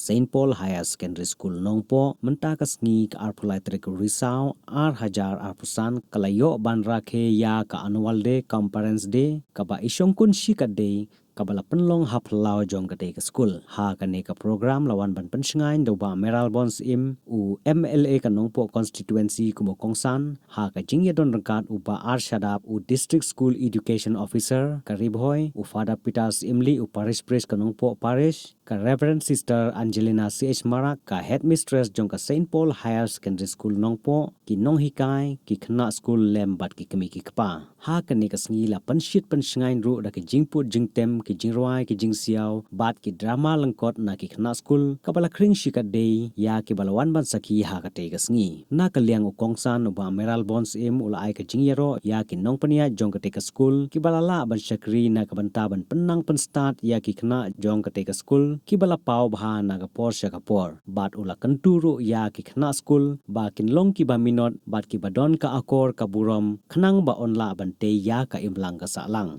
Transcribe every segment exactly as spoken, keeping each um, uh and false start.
Saint Paul Higher Secondary School Nongpoh, mynta ka sngi ka arphew lai tarik u Risaw, ar hajar arphew san, ka la ïoh ban rakhe ïa ka Annual Day cum Parents Day, kaba i shongkun shi katdei, kaba la pynlong ha phyllaw jong katei ka skul. Ha kane ka program la wan ban pynshngaiñ da u Bah Mayral Born Syiem, u M L A ka Nongpoh Constituency kum u kongsan, ha ka jingïadon ryngkat u Bah R Shadap, u District School Education Officer ka Ri Bhoi, u Father Peter Syiemlieh, u Parish Priest ka Nongpoh Parish, ka Reverend Sister Angelina C H Marak, ka Headmistress jong ka Saint Paul Higher Secondary School Nongpoh, ki nonghikai, ki khynnah skul lem bad ki kmie ki kpa. Ha kane ka sngi la pynshit pynshngaiñ ruh da ki jingput jingtem, ki jingrwai, ki jingsiaw, bad ki drama lyngkot na ki khynnah skul, kaba la khring shi katdei ïa kiba la wan ban sakhi ha katei ka sngi. Na ka liang u kongsan u Bah Mayral Born Syiem u la ai ka jingïaroh ïa ki nongpynïaid jong katei ka skul, kiba la lah ban shakri na ka bynta ban pynnang pynstad ïa ki khynnah jong katei ka skul, kiba la paw bha na ka por sha ka por. Bad u la kyntu ruh ïa ki khynnah skul ba kin long kiba minot bad kiba don ka akor ka burom khnang ba yn lah ban tei ïa ka imlang ka sahlang.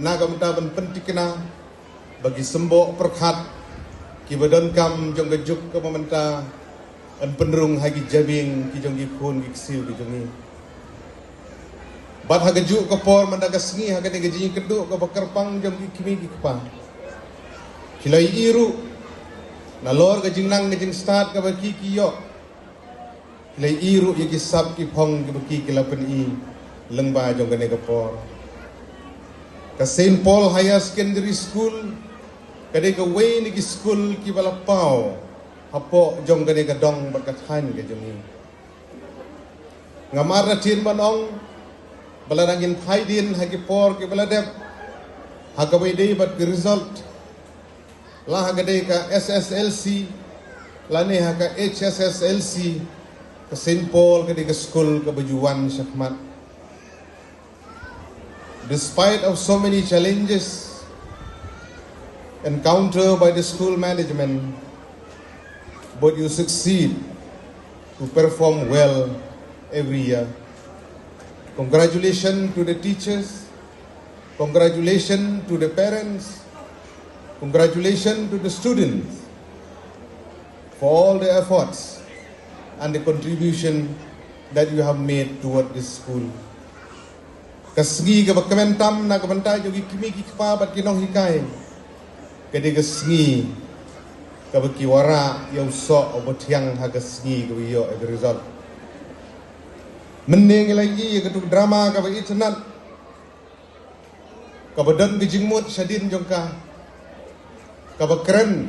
Na ka bynta ban pyntikna ba ki symboh pyrkhat kiba donkam jong ka juk kaba mynta yn pynrung ha ki jabieng ki jong ki khun ki ksiew ki jong ngi. Bad ha kajuh ka por mynta ka sngi ha kane ka jingïakynduh kaba kyrpang jong ki kmie ki kpa, ki la ïohi ruh nalor ka jingnang ka jingstad kaba ki ki ïoh, ki la ïohi ruh ïa ki sap ki phong kiba ki ki la pyni lyngba jong kane ka por. Ka Saint Paul Higher Secondary School ka dei kawei na ki skul kiba la paw hapoh jong kane ka dong bad ka thaiñ ka jong ngi. Ngam artatien ban ong ba lada ngin phai dien ha ki por kiba la dep, ha kaba ïadei bad ki result, la ha ka dei ka S S L C lane ha ka H S S L C, ka Saint Paul ka dei ka skul kaba ju wan shakhmat. Despite of so many challenges encountered by the school management, but you succeed to perform well every year. Congratulations to the teachers, congratulations to the parents, congratulations to the students for all the efforts and the contribution that you have made toward this school. Ka sngi kaba kmen tam na ka bynta jong ki kmie ki kpa bad ki nonghikai ka dei ka sngi kaba ki wanrah ïa u soh uba thiang ha ka sngi kaba ïoh ïa ka result. Mynne ngi la ïohi ïa katu ka drama kaba itynnad, kaba don ka jingmut shadien jong ka, kaba kren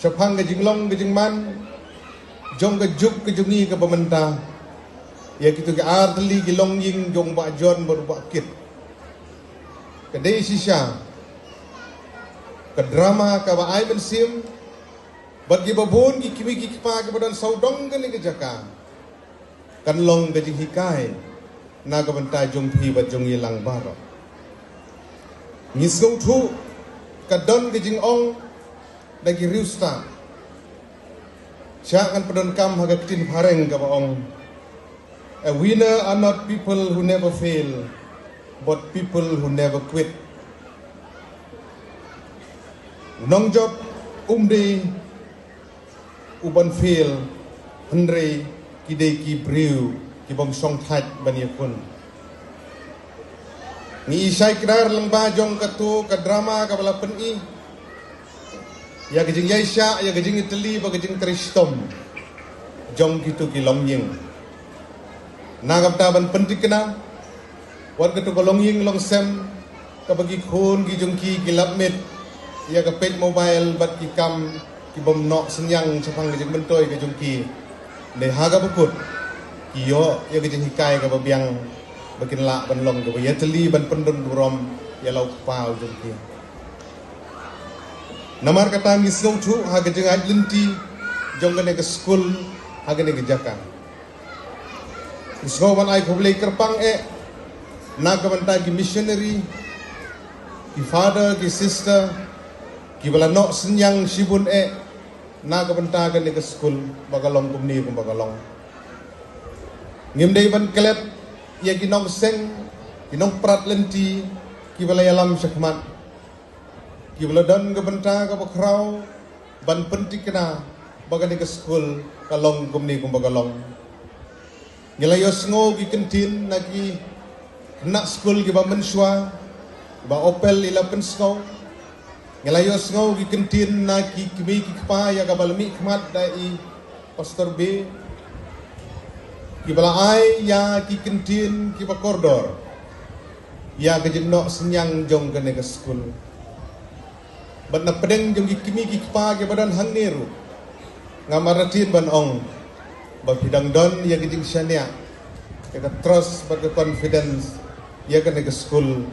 shaphang ka jinglong ka jingman jong ka juk ka jong ngi kaba mynta, ïa kitu ki ar tylli ki longïing jong Bah John bad Bah Kit. Ka dei shisha ka drama kaba ai mynsiem bad kiba bun ki kmie ki kpa kiba don sawdong kane ka jaka kan long ka jinghikai na ka bynta jong phi bad jong ngi lang baroh. Ngi sngewthuh ka don ka jingong da ki riewstad. Sha ngan pyndonkam ha ka ktien phareng kaba ong, a winner are not people who never fail, but people who never quit. U nongjop um dei u ban fail, hynrei ki dei ki briew ki bym shongthait ban ïakhun. Ngi i shai kdar lyngba jong katu ka drama kaba la pyni ïa ka jingïaishah, ïa ka jingïatylli bad ka jingtrei shitom jong kitu ki longïing. Na ka bynta ban pyntikna wat katu ka longïing longsem kaba ki khun ki jong ki ki lap miet ïa ka peit mobile bad ki kam ki bym noh synñiang shaphang ka jingmyntoi ka jong ki. Dei ha kaba kut ki ïoh ïa ka jinghikai kaba biang ba kin lah ban long kaba ïatylli ban pyndon burom ïa la u kpa u jong ki. Namar kata ngi sngewthuh ha ka jingaid lynti jong kane ka skul ha kane ka jaka. Ngi sngew ban ai khublei kyrpang eh na ka bynta ki missionary, ki father, ki sister kiba la noh synñiang shibun eh na ka bynta kane ka skul ba ka long kumne kumba ka long. Ngim dei ban klet ïa ki nongseng, ki nongprat lynti kiba la ïalam shakhmat, kiba la don ka bynta kaba khraw, ban pyntikna ba kane ka skul ka long kumne kumba ka long. Ngi la ïohsngew ki kyntien na ki khynnah skul kiba mynshuwa, ba Opel i la pynsngew. Ngi la ïohsngew ki kyntien na ki kmie ki kpa ïa kaba la mihkhmat da i Pastor Bey, kiba la ai ïa ki kyntien kiba kordor ïa ka jingnoh synñiang jong kane ka skul. Bad na pdeng jong ki kmie ki kpa kiba don hangne ruh, nga martin ban ong ba phi dang don ïa ka jingshaniah, ïa ka trust bad ka confidence ïa kane ka skul,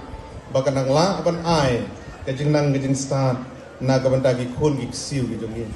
ba kan nang lah ban ai ka jingnang ka jingstad na ka bynta ki khun ki ksiew ki jong ngi.